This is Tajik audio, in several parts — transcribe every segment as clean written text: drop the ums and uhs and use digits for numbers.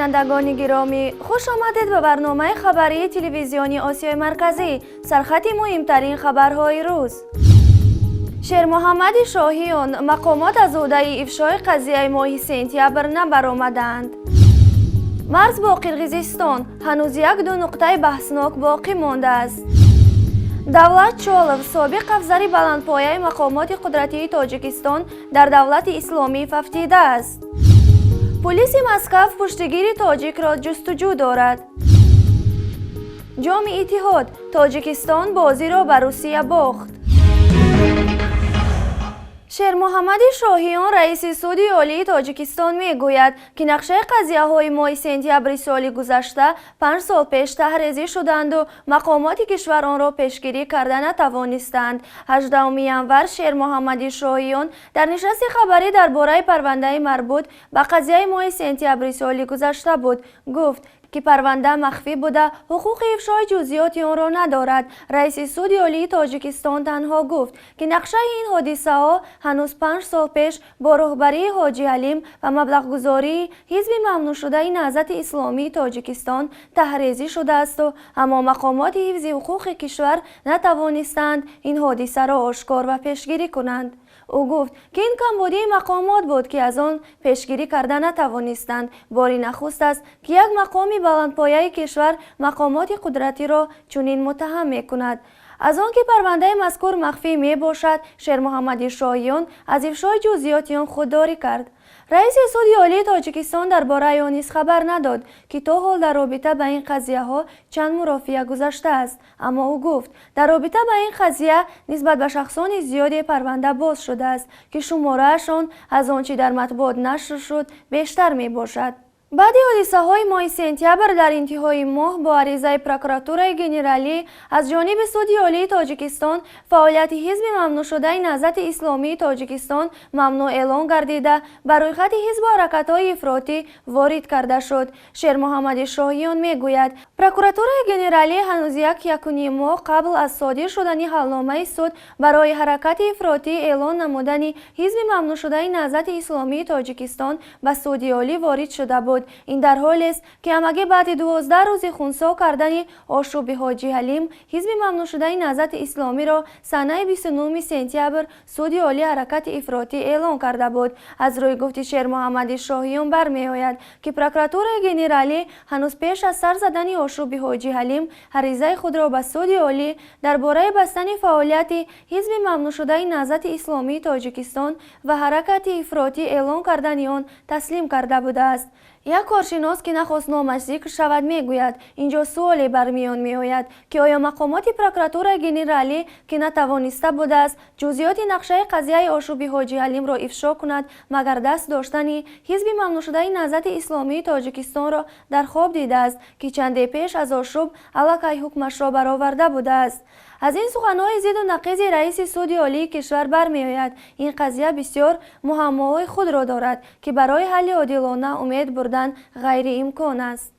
Бинандагони гиромӣ, хуш омадед ба барномаи хабарии телевизиони Осиёи Марказӣ. Сархати муҳимтарин хабарҳои рӯз. Шермуҳаммади Шоҳиён: мақомот аз ӯҳдаи ифшои қазияи моҳи сентябр набаромаданд. Марз бо Қирғизистон: ҳанӯз як-ду нуқтаи баҳснок боқӣ мондааст. Давлат Чолов, собиқ афзари баландпояи мақомоти қудратии Тоҷикистон, дар Давлати Исломӣ фавтидааст. Пулиси Москав пуштигири тоҷикро ҷустуҷӯ дорад. Ҷоми Иттиҳод: Тоҷикистон бозиро ба Русия бохт. Шермуҳаммади Шоҳиён, раиси Суди Олии Тоҷикистон, мегӯяд, ки нақшаи қазияҳои моҳи сентябри соли гузашта 5 сол пеш таҳрезӣ шуданду мақомоти кишвар онро пешгирӣ карда натавонистанд. 18 январ Шермуҳаммади Шоҳиён дар нишасти хабарӣ дар бораи парвандаи марбут ба қазияи моҳи сентябри соли гузашта буд, гуфт, ки парванда махфӣ буда, ҳуқуқи ифшои ҷузъиёти онро надорад. Раиси Суди Олии Тоҷикистон танҳо гуфт, ки нақшаи ин ҳодисаҳо ҳанӯз 5 сол пеш бо роҳбарии Ҳоҷи Ҳалим ва маблағгузории ҳизби мамнӯъшудаи Наҳзати Исломии Тоҷикистон таҳрезӣ шудаасту аммо мақомоти ҳифзи ҳуқуқи кишвар натавонистанд ин ҳодисаро ошкор ва пешгирӣ кунанд. Ӯ гуфт, ки ин камбудии мақомот буд, ки аз он пешгирӣ карда натавонистанд. Бори нахуст аст, ки як мақоми баландпояи кишвар мақомоти қудратиро чунин муттаҳам мекунад. Аз он ки парвандаи мазкур махфӣ мебошад, Шермуҳаммади Шоҳиён аз ифшои ҷузъиёти он худдорӣ кард. Раиси Суди Олии Тоҷикистон дар бораи он низ хабар надод, ки то ҳол дар робита ба ин қазияҳо чанд мурофиа гузаштааст, аммо ӯ гуфт, дар робита ба ин қазия нисбат ба шахсони зиёде парванда боз шудааст, ки шумораашон аз он чӣ дар матбуот нашр шуд, бештар мебошад. Баъди ҳодисаҳои моҳи сентябр дар интиҳои моҳ бо аризаи Прокуратураи генералӣ аз ҷониби Суди Олии Тоҷикистон фаъолияти ҳизби мамнӯъшудаи Наҳзати Исломии Тоҷикистон мамнӯъ эълон гардида, ба рӯйхати ҳизбу ҳаракатҳои ифротӣ ворид карда шуд. Шермуҳаммади Шоҳиён мегӯяд, Прокуратураи генералӣ ҳанӯз як-якуним моҳ қабл аз содир шудани ҳалномаи суд барои ҳаракати ифротӣ эълон намудани ҳизби мамнӯъшудаи Наҳзати Исломии Тоҷикистон ба Суди Олӣ ворид шуда буд. Ин дар ҳолест, ки ҳамагӣ баъди 12 рӯзи хунсо кардани ошӯби Ҳоҷи Ҳалим ҳизби мамнӯъшудаи Наҳзати Исломиро санаи 29 сентябр Суди Олӣ ҳаракати ифротӣ эълон карда буд. Аз рӯи гуфти Шермуҳаммади Шоҳиён бармеояд, ки Прокуратураи генералӣ ҳанӯз пеш аз сар задани ошӯби Ҳоҷи Ҳалим аризаи худро ба Суди Олӣ дар бораи бастани фаъолияти ҳизби мамнӯъшудаи Наҳзати Исломии Тоҷикистон ва ҳаракати ифротӣ эълон кардани он таслим карда будааст. Як коршинос, ки нахост номаш зикр шавад, мегӯяд, инҷо суоле бар миён меояд, ки оё мақомоти Прокуратураи генералӣ, ки натавониста будааст ҷузъиёти нақшаи қазияи ошӯби Ҳоҷи Ҳалимро ифшо кунад, магар даст доштани ҳизби мамнӯъшудаи Наҳзати Исломии Тоҷикистонро дар хоб дидааст, ки чанде пеш аз ошӯб аллакай ҳукмашро бароварда будааст? Аз ин суханҳои зиду нақизи раиси Суди Олии кишвар бармеояд, ин қазия бисёр муаммоҳои худро дорад, ки барои ҳалли одилона умед бурдан ғайриимкон аст.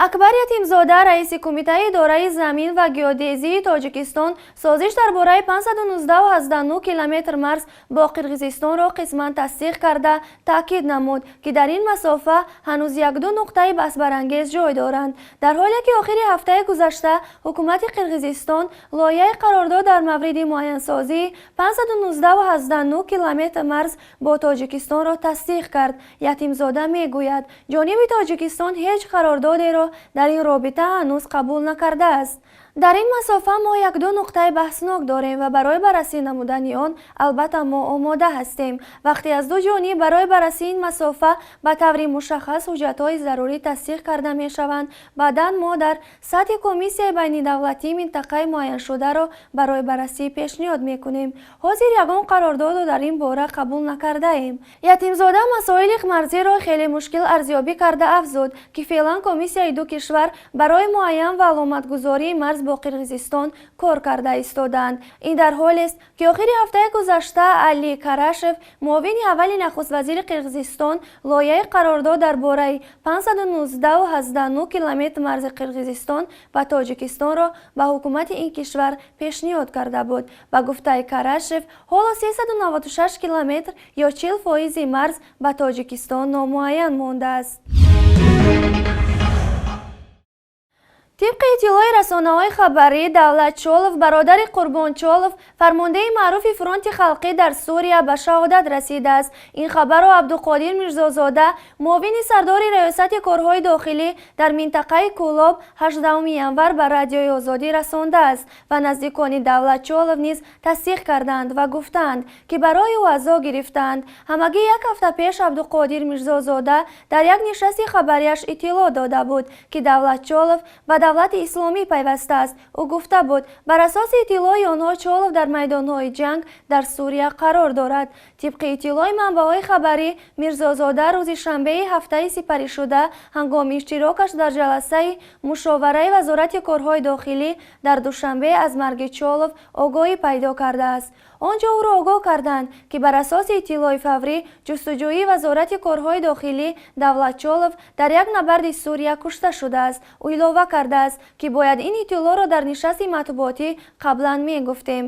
Акбар Ятимзода, раиси Кумитаи идораи замин ва геодезии Тоҷикистон, созиш дар бораи 519,9 километр марз бо Қирғизистонро қисман тасдиқ карда, таъкид намуд, ки дар ин масофа ҳанӯз як-ду нуқтаи баҳсбарангез ҷой доранд. Дар ҳоле ки охири ҳафтаи гузашта ҳукумати Қирғизистон лоиҳаи қарордод дар мавриди муайянсозии 519,9 километр марз бо Тоҷикистонро тасдиқ кард, Ятимзода мегӯяд, ҷониби Тоҷикистон ҳеҷ қарордодеро дар ин робита ҳанӯз қабул накардааст. Дар ин масофа мо як-ду нуқтаи баҳснок дорем ва барои баррасӣ намудани он, албатта, мо омода ҳастем. Вақте аз ду ҷониб барои баррасии ин масофа ба таври мушаххас ҳуҷҷатҳои зарурӣ тасдиқ карда мешаванд, баъдан мо дар сатҳи комиссияи байнидавлатӣ минтақаи муайяншударо барои баррасӣ пешниҳод мекунем. Ҳозир ягон қарордодро дар ин бора қабул накардаем. Ятимзода масоили марзиро хеле мушкил арзёбӣ карда, афзуд, ки феълан комиссияи ду кишвар барои муайян ва аломатгузории марзи марз бо Қирғизистон кор карда истодаанд. Ин дар ҳолест, ки охири ҳафтаи гузашта Али Карашев, муовини аввали нахуствазири Қирғизистон, лоиҳаи қарордод дар бораи 519,9 километр марзи Қирғизистон ва Тоҷикистонро ба ҳукумати ин кишвар пешниҳод карда буд. Ба гуфтаи Карашев, ҳоло 396 километр ё 40 фоизи марз ба Тоҷикистон номуайян мондааст. Тибқи иттилои расонаҳои хабарӣ, Давлат Чолов, бародари Қурбон Чолов, фармондеҳи маъруфи фронти халқӣ дар Сурия, ба шаҳодат расидааст. Ин хабарро Абдуқодир Мирзозода, муовини сардори раёсати корҳои дохилӣ дар минтақаи Кӯлоб, 18 январ ба Радиои Озодӣ расондааст ва наздикони Давлат Чолов низ тасдиқ карданд ва гуфтаанд, ки барои ӯ азо гирифтаанд. Ҳамагӣ як ҳафта пеш Абдуқодир Мирзозода дар як нишасти хабарияш иттилоъ дода буд, ки Давлат Чолов ба Давлати Исломӣ пайвастааст. Ӯ гуфта буд, бар асоси иттилои онҳо Чолов дар майдонҳои ҷанг дар Сурия қарор дорад. Тибқи иттилои манбаъҳои хабарӣ, Мирзозода рӯзи шанбеи ҳафтаи сипаришуда ҳангоми иштирокаш дар ҷаласаи мушовараи Вазорати корҳои дохилӣ дар Душанбе аз марги Чолов огоҳӣ пайдо кардааст. Он ҷо ӯро огоҳ карданд, ки бар асоси иттилои фаврӣ ҷустуҷӯии Вазорати корҳои дохилӣ Давлат Чолов дар як набарди Сурия кушта шудааст. Ӯ илова кардааст, ки бояд ин иттилоъро дар нишасти матбуотӣ қаблан мегуфтем.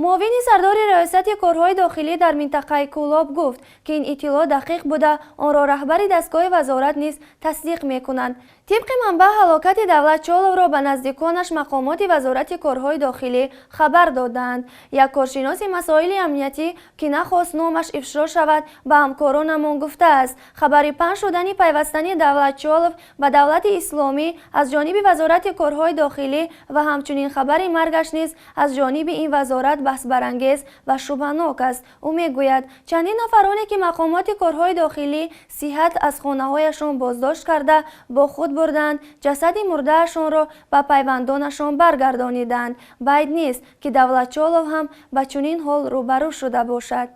Муовини сардори раёсати корҳои дохилӣ дар минтақаи Кӯлоб гуфт, ки ин иттилоъ дақиқ буда, онро раҳбари дастгоҳи вазорат низ тасдиқ мекунанд. Тибқи манбаъ, ҳалокати Давлат Чоловро ба наздиконаш мақомоти Вазорати корҳои дохилӣ хабар додаанд. Як коршиноси масоили амниятӣ, ки нахост номаш ифшо шавад, ба ҳамкоронамон гуфтааст, хабари паҳн шудани пайвастани Давлат Чолов ба Давлати Исломӣ аз ҷониби Вазорати корҳои дохилӣ ва ҳамчунин хабари маргаш низ аз ҷониби ин вазорат баҳсбарангез ва шубҳанок аст. Ӯ мегӯяд, чандин нафароне, ки мақомоти корҳои дохилӣ сиҳат аз хонаҳояшон боздошт карда бо худ бурданд, ҷасади мурдаашонро ба пайвандонашон баргардониданд. Баъид нест, ки Давлат Чолов ҳам ба чунин ҳол рӯбарӯ шуда бошад.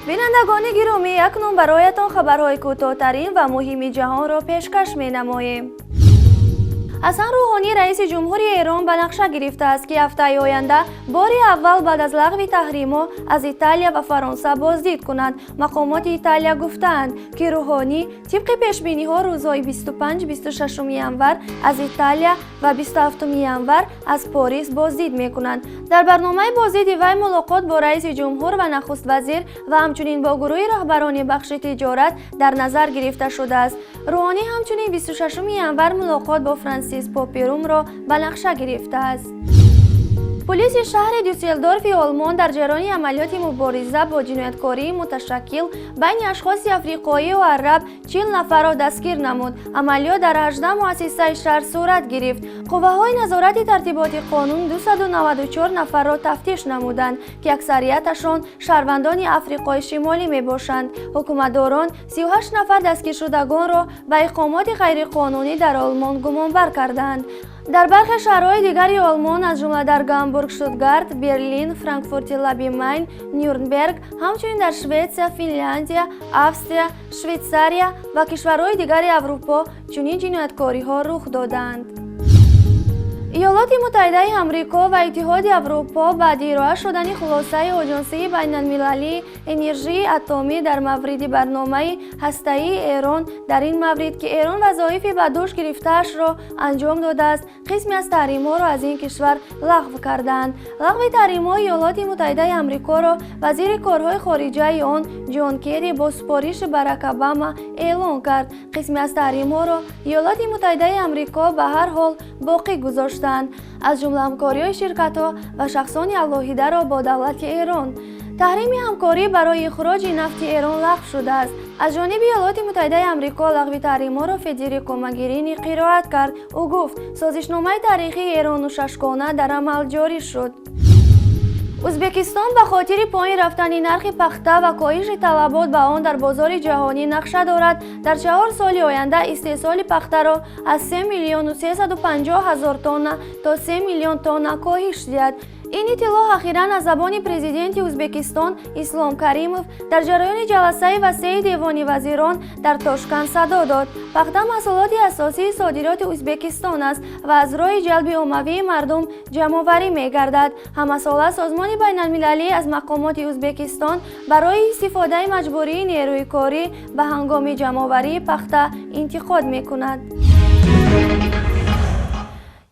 Бинандагони гиромӣ, акнун бароятон хабарҳои кӯтоҳтарин ва муҳими ҷаҳонро пешкаш менамоем. Ҳасан Рӯҳонӣ, раиси ҷумҳури Эрон, ба нақша гирифтааст, ки ҳафтаи оянда бори аввал баъд аз лағви таҳримҳо аз Италия ва Фаронса боздид кунад. Мақомоти Италия гуфтаанд, ки Рӯҳонӣ тибқи пешбиниҳо рӯзҳои 25-26 январ аз Италия ва 27 январ аз Порис боздид мекунанд. Дар барномаи боздиди вай мулоқот бо раиси ҷумҳур ва нахуствазир ва ҳамчунин бо гурӯҳи раҳбарони бахши тиҷорат дар назар гирифта шудааст. Рӯҳонӣ ҳамчунин 26 январ мулоқот бо Франсис Попи Румро ба нақша гирифтааст. Полиси шаҳри Дюсселдорфи Олмон дар ҷараёни амалиёти мубориза бо ҷинояткории муташаккил байни ашхоси африқоию араб 40 нафарро дастгир намуд. Амалиёт дар 18 муассисаи шаҳр сурат гирифт. Қувваҳои назорати тартиботи қонун 294 нафарро тафтиш намуданд, ки аксарияташон шаҳрвандони Африқои Шимолӣ мебошанд. Ҳукуматдорон 38 нафар дастгиршудагонро ба иқомоти ғайриқонунӣ дар Олмон гумонбар карданд. Дар бархе шаҳрҳои дигари Олмон, аз ҷумла дар Гамбург, Штутгарт, Берлин, Франкфурти лаби Майн, Нюрнберг, ҳамчунин дар Шветсия, Финляндия, Австрия, Швейтсария ва кишварҳои дигари Аврупо чунин ҷинояткориҳо рух доданд. Иёлоти Муттаҳидаи Амрико ва Иттиҳоди Аврупо баъди ироа шудани хулосаи Оҷонсии байналмилалии энержии атомӣ дар мавриди барномаи ҳастаии Эрон, дар ин маврид ки Эрон вазоифи ба дӯш гирифтаашро анҷом додааст, қисме аз таҳримҳоро аз ин кишвар лағв кардаанд. Лағви таҳримҳои Иёлоти Муттаҳидаи Амрикоро вазири корҳои хориҷаи он Ҷон Керри бо супориши Барак Обама эълон кард. Қисме аз таҳримҳоро Иёлоти Муттаҳидаи Амрико ба ҳар ҳол боқӣ гузоштанд, аз ҷумла ҳамкориҳои ширкатҳо ва шахсони алоҳидаро бо давлати Эрон. Таҳрими ҳамкорӣ барои ихроҷи нафти Эрон лағв шудааст. Аз ҷониби Иёлоти Муттаҳидаи Амрико лағви таҳримҳоро Федерико Могерини қироат кард. Ӯ гуфт, созишномаи таърихии Эрону шашгона дар амал ҷорӣ шуд. Ӯзбекистон ба хотири поин рафтани нархи пахта ва коҳиши талабот ба он дар бозори ҷаҳонӣ нақша дорад дар 4 соли оянда истеҳсоли пахтаро аз 3 миллиону 350 ҳазор тонна то 3 миллион тонна коҳиш диҳад. Ин иттилоъ ахиран аз забони президенти Ӯзбекистон Ислом Каримов дар ҷараёни ҷаласаи васеи Девони вазирон дар Тошканд садо дод. Пахта маҳсулоти асосии содироти Ӯзбекистон аст ва аз роҳи ҷалби оммавии мардум ҷамъоварӣ мегардад. Ҳамасола Созмони байналмилалӣ аз мақомоти Ӯзбекистон барои истифодаи маҷбурии нерӯи корӣ ба ҳангоми ҷамъоварии пахта интиқод мекунад.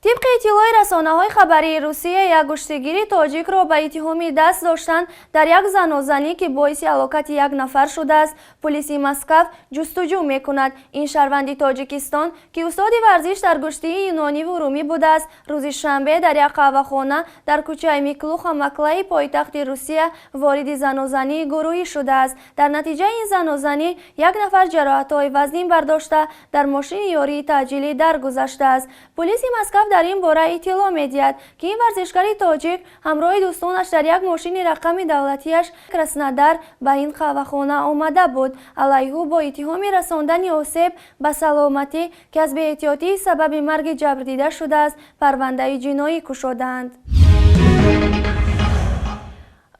Тибқи иттилои расонаҳои хабарии Русия, як гӯштигири тоҷикро ба иттиҳоми даст доштан дар як занозанӣ, ки боиси ҳалокати як нафар шудааст, пулиси Москав ҷустуҷӯ мекунад. Ин шаҳрванди Тоҷикистон, ки устоди варзиш дар гӯштии юнониву румӣ будааст, рӯзи шанбе дар як қаҳвахона дар кӯчаи Миклуха Маклаи пойтахти Русия вориди занозании гурӯҳӣ шудааст. Дар натиҷаи ин занозанӣ як нафар ҷароҳатҳои вазнин бардошта, дар мошини ёрии таъҷилӣ даргузаштааст. Пулиси Москав дар ин бора иттилоъ медиҳад, ки ин варзишгари тоҷик ҳамроҳи дӯстонаш дар як мошини рақами давлатиаш Краснодар ба ин қаҳвахона омада буд. Алайҳи ӯ бо иттиҳоми расондани осеб ба саломатӣ, ки аз беэҳтиётӣ сабаби марги ҷабрдида шудааст, парвандаи ҷиноӣ кушодаанд.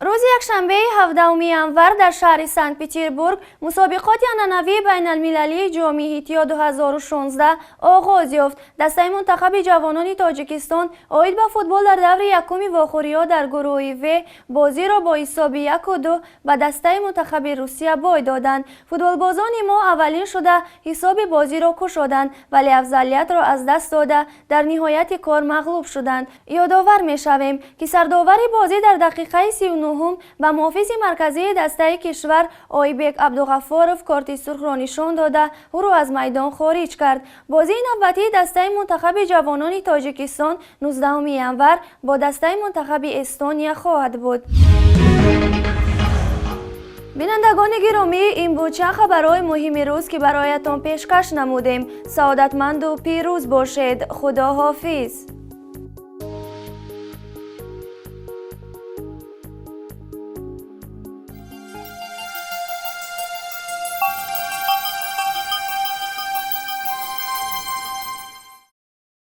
Рӯзи якшанбеи 17 январ дар шаҳри Санкт Петербург мусобиқоти анъанавии байналмилалии Ҷоми Иттиҳод 2016 оғоз ёфт. Дастаи мунтахаби ҷавонони Тоҷикистон оид ба футбол дар даври якуми вохӯриҳо дар гурӯҳи В бозиро бо ҳисоби 1-2 ба дастаи мунтахаби Русия бой доданд. Футболбозони мо аввалин шуда ҳисоби бозиро кушоданд, вале афзалиятро аз даст дода, дар ниҳояти кор мағлуб шуданд. Ёдовар мешавем, ки сардовари бозӣ дар дақиқаи 39-ум ба муҳофизи марказии дастаи кишвар Ойбек Абдуғаффоров корти сурхро нишон дода, ӯро аз майдон хориҷ кард. Бозии навбатии дастаи мунтахаби ҷавонони Тоҷикистон 19 январ бо дастаи мунтахаби Эстония хоҳад буд. Бинандагони гиромӣ, ин буд чанд хабарҳои муҳими рӯз, ки бароятон пешкаш намудем. Саодатманду пирӯз бошед. Худо ҳофиз.